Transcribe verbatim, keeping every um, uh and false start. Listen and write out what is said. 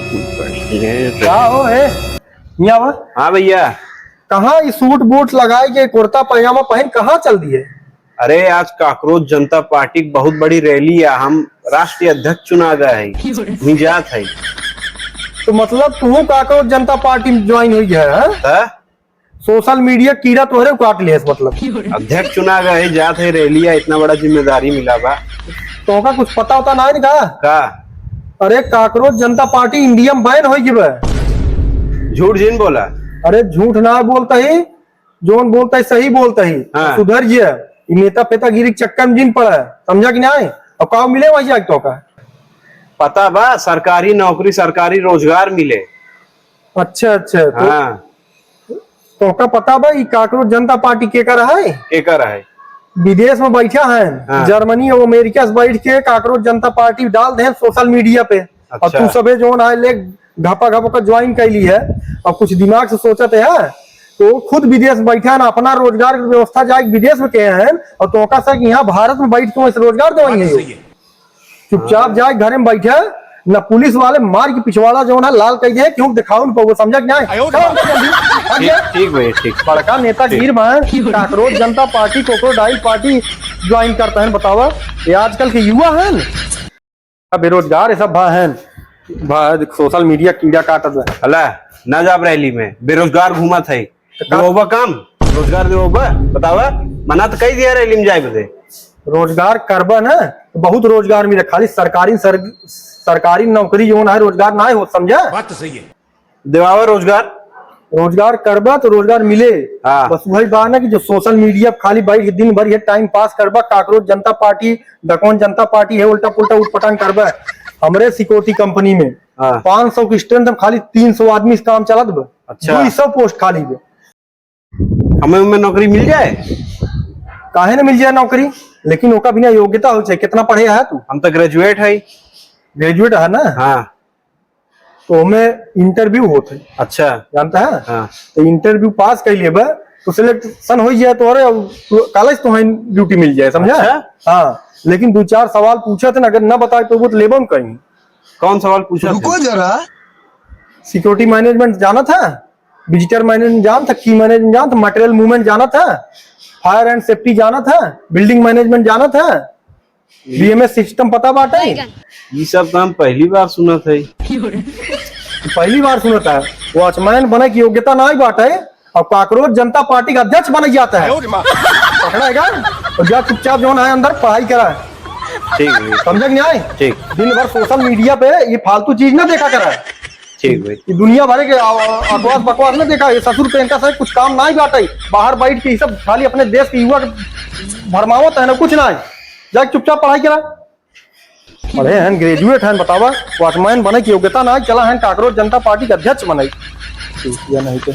का हो, ए? यहाँ आवा। हाँ भैया। कहाँ ई सूट बूट लगाए के कुर्ता पैजामा पहन कहाँ चल दिए? अरे, आज काकरोच जनता पार्टी की बहुत बड़ी रैली है, हम राष्ट्रीय अध्यक्ष चुना गए हैं, वहीं जात है। तो मतलब तू काकरोच जनता पार्टी में ज्वाइन हुई है, हाँ? हाँ? सोशल मीडिया कीड़ा तोहरे काट लिहस, मतलब। अध्यक्ष चुना गए, जात है रैलिया, इतना बड़ा जिम्मेदारी मिला बा। तोहका कुछ पता होता ना है का? का? अरे, काकरोच जनता पार्टी इंडिया में बैन होइ गई बा। झूठ जिन बोला। अरे, झूठ ना बोलता ही, जोन बोलता ही सही बोलता ही। हाँ। सुधर जिया, ई नेता फेतागिरी के चक्कर में जिन पड़ा, समझा कि नहीं? और का मिले वही जाके तोहका? पता बा, सरकारी नौकरी, सरकारी रोजगार मिले। अच्छा, अच्छा, तो हाँ। तोहका पता बा, ई काकरोच जनता पार्टी केकर है? केकर है? विदेश में बैठा है, हाँ। जर्मनी और अमेरिका से बैठ के काकरोच जनता पार्टी डाल दे सोशल मीडिया पे। और अच्छा। तू सबे जोन है, ले घपा घप ओकर ज्वाइन कैली है, और कुछ दिमाग से सोचत है, तो खुद विदेश में बैठा है ना, अपना रोजगार की व्यवस्था जाए विदेश में के हैं, और तोहका से कि यहाँ भारत में बैठ के वैसे रोजगार देवाई बात है। सही है। चुपचाप जाए घरे में बैठे, न पुलिस वाले मार के पिछवाड़ा जौन है लाल कइ दे, क्यों दिखाओ न पाओ, समझा कि नहीं? आयो चलो रे। अंदर जल्दी, भाग ठीक, जा। ठीक भैया, ठीक। बड़का नेता ठीक। गिर बा, काकरोच जनता पार्टी, कोकरोडाइल पार्टी ज्वाइन करता है, बतावा। ये आजकल के युवा हैं, बेरोजगार, ये सब भा हैं, भा सोशल मीडिया कीड़ा काटत बा। हला, ना जाब रैली में, बेरोजगार घूमत है। तो का देबा काम? रोजगार देबा? बतावा। मना तो कही दिया रैली में जाए बदे। रोजगार करबा ना, तो बहुत रोजगार मिले। खाली सरकारी सर-, सरकारी नौकरी जौन है, रोजगार ना हो, समझा? बात तो सही है। देवावा रोजगार। रोजगार करबा तो रोजगार मिले। हाँ। बस वही बात ना कि जो सोशल मीडिया पे खाली बैठ के दिन भर ये टाइम पास करबा, काकरोच जनता पार्टी, डकौन जनता पार्टी है, उल्टा पुल्टा उटपटांग करबा। हमरे सिक्योरिटी कंपनी में हाँ। पाँच सौ की स्ट्रेंथ, हम खाली तीन सौ आदमी से काम चलत बा। अच्छा। दो सौ पोस्ट खाली बा। हमें, हमें नौकरी मिल जाए? काहे ना मिल जाए नौकरी, लेकिन ओका बिना योग्यता हो चाहिए। कितना पढ़े है तू? हम तो ग्रेजुएट है। ग्रेजुएट है ना? हाँ। तो हमें इंटरव्यू होत है। अच्छा। जानता है? हाँ। तो इंटरव्यू पास कर लेबा तो सिलेक्शन हो जाए, तो अरे कॉलेज तो ड्यूटी मिल जाए, समझा? अच्छा। हाँ, लेकिन दो चार सवाल पूछा थे ना, अगर ना बताए तो वो तो लेबो न कहीं। कौन सवाल पूछा थे? रुको जरा। सिक्योरिटी मैनेजमेंट जाना था, विजिटर मैनेजमेंट जाना था, की मैनेजमेंट जाना था, मटेरियल मूवमेंट जाना था, फायर एंड सेफ्टी जाना था, बिल्डिंग मैनेजमेंट जाना था, बीएमएस सिस्टम पता बाटे? ये सब तो हम पहली बार सुनत है। पहली बार सुनत है। वॉचमैन बने की योग्यता ना बाटे, और काकरोच जनता पार्टी का अध्यक्ष बने जाता है। पकड़ा है क्या? और जा चुपचाप जो है अंदर पढ़ाई करा। ठीक है। समझे कि नहीं आए? ठीक। दिन भर सोशल मीडिया पे ये फालतू चीज ना देखा करा। ठीक भाई। ये दुनिया भर के आ-, आ-, अकवास बकवास ना देखा। ये ससुर पे इनका साथ कुछ काम ना ही बाटे। बाहर बैठ के ये सब खाली अपने देश के युवा के भरमावत है ना, कुछ ना है। जाके चुपचाप पढ़ाई करा। पढ़े हैं, ग्रेजुएट हैं, बतावा, वॉचमैन बने की योग्यता ना है, चला है काकरोच जनता पार्टी के अध्यक्ष बने। या नहीं तो